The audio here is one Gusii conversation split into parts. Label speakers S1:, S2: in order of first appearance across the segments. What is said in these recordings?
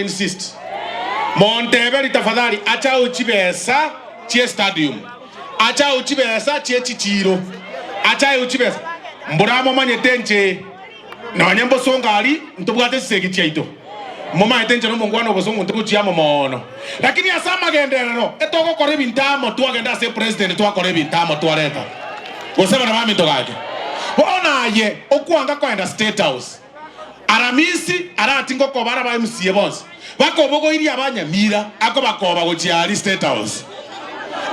S1: insist. Monteberi tafadhali acha chibesa chie stadium, acha chibesa chie chichiro, acha chibesa. Mbora momanyete inche nonye mbosongo aria ntobwate chisegi chiaito. Momanyete inche nomongwana obosongo ntogochia amo moono. Lakini ase amagenderero etogokora ebinto amo twagenda ase epresident twakora ebinto amo twareta. Gose bana baminto gaki. Bono aye okwanga koenda state house. Aramisi arati ngokoba ara ba MCA bonsi bakobogoirie abanyamira akobakoba gochia aria state house.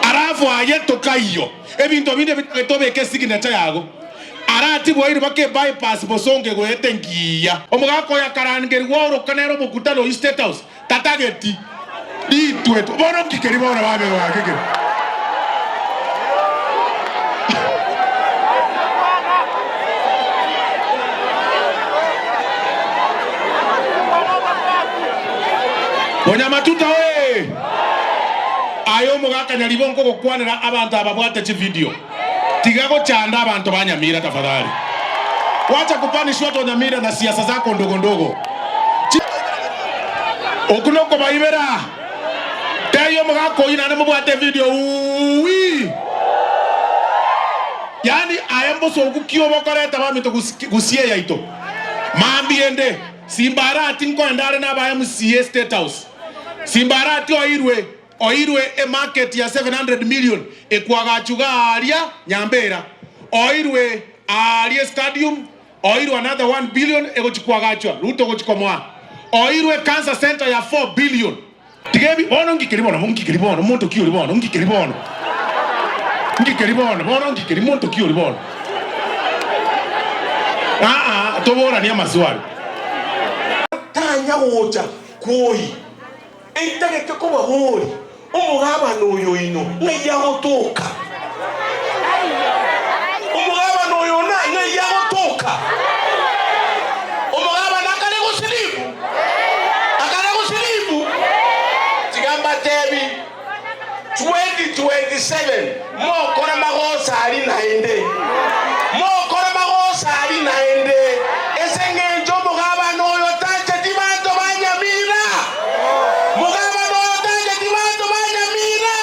S1: Alafu aye tokaiyo ebinto binde bitagete obeke esignature yago. Arati bwairwe baka ebypass bosongo egoeta engiya. Omogaka oyo akarangerigwa oroka nere omokutano oyio state house tatageti ritwetwe. Bono nki keria bono babere gaki kere. Bonyamatuta oye! Aye omogaka nyaribo nkogokwanera abanto ababwate chividio. Tiga gochanda abanto ba Nyamira tafadhali. Wacha kupanish watu wa Nyamira na siasa zako ndogo ndogo. Oku nokobaibera. Tebia omogaka oyio naende mobwate evideo uuii. Yaani aye mbosoku ki obokoreta baminto gusii eyaito. Mambia ende Simba Arati nkoenda are naba MCA State House. Simba Arati oirwe Oirwe emarket ya 700 million ekwagachwa iga aaria Nyambera, oirwe aaria estadium, oirwe another 1 billion egochi kwagachwa Ruto ogochi komoa, oirwe cancer centre ya 4 billion. Tiga ebi bono ngikeri bono ngikeri bono monto ki ori bono ngikeri bono ngikeri bono bono ngikeri monto ki ori bono aa toboranie amaswali.
S2: Tanya gocha kwoi. Intagete kobaboria, Omogabane oyo oino ng'ai agotoka? Omogabane oyo one ng'ai agotoka? Omogabane akare gosiribu? Akare gosiribu? Tiga mbatebi, 2027 mokore magoso aria naende, mokore magoso aria naende, ase engencho omogabane oyo tancheti banto ba nyamira. Mogabane oyo tancheti banto ba nyamira.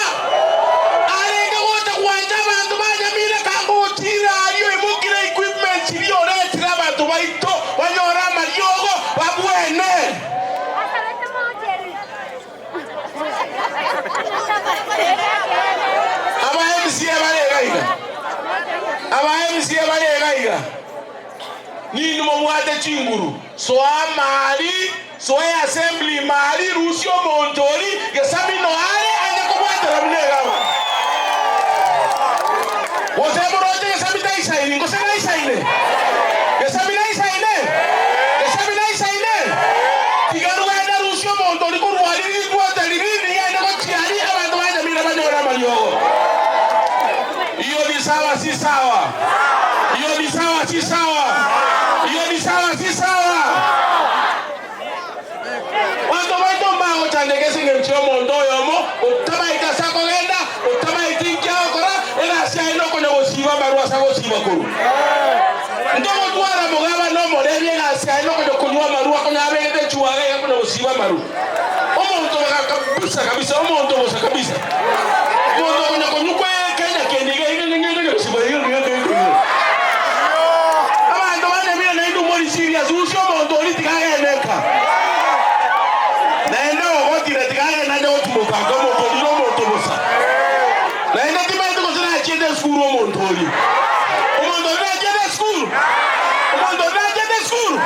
S2: Arenge gocha gwancha abanto ba nyamira kagochira aria oimokire equipment chiria oretire abanto baito banyore amariogo babwene. Aba MCA bare iga iga, aba MCA bare iga iga, ninwe mobwate chinguru, soa amari, soa eassembly ime aria, rusia omonto oria gesamino are anye kobwatera buna egaba. Gose moroche gesabi taisaini, gose naisaine? Gesabi naisaine? Gesabi naisaine? Tiga rogende rusia omonto oria korwa aria rigwota riria rigende gochia aria abanto ba Nyamira banyore amariogo. Iyo ni sawa si sawa? Iyo ni sawa si sawa? Iyo ni sawa si sawa? Abanto baito mbagochandeka ase engencho y'omonto oyomo otamaeti ase akogenda, otamaeti inki agokora, egasi yaye nokonya gosiiba amarwa ase agosiiba korwa. Ntogotwara omogabane omorebi egasi yaye nokonya konywa amarwa konya abegete echuaga iga konya gosiiba amarwa. Omonto bosa kabisa kabisa, omonto bosa kabisa. Omonto okonya konywa kwa Kenya kende iga iga iga iga konya gosiiba iga iga iga iga. Abanto ba Nyamira naende omori serious, usia omonto oria tiga agende nka. Naende ogotira tiga agende ache gotimoka nka omonto oria nomonto bosa. Naende timanyeti gose nachiete esukuru omonto oria. Omonto oria nachiete esukuru? Omonto oria nachiete esukuru?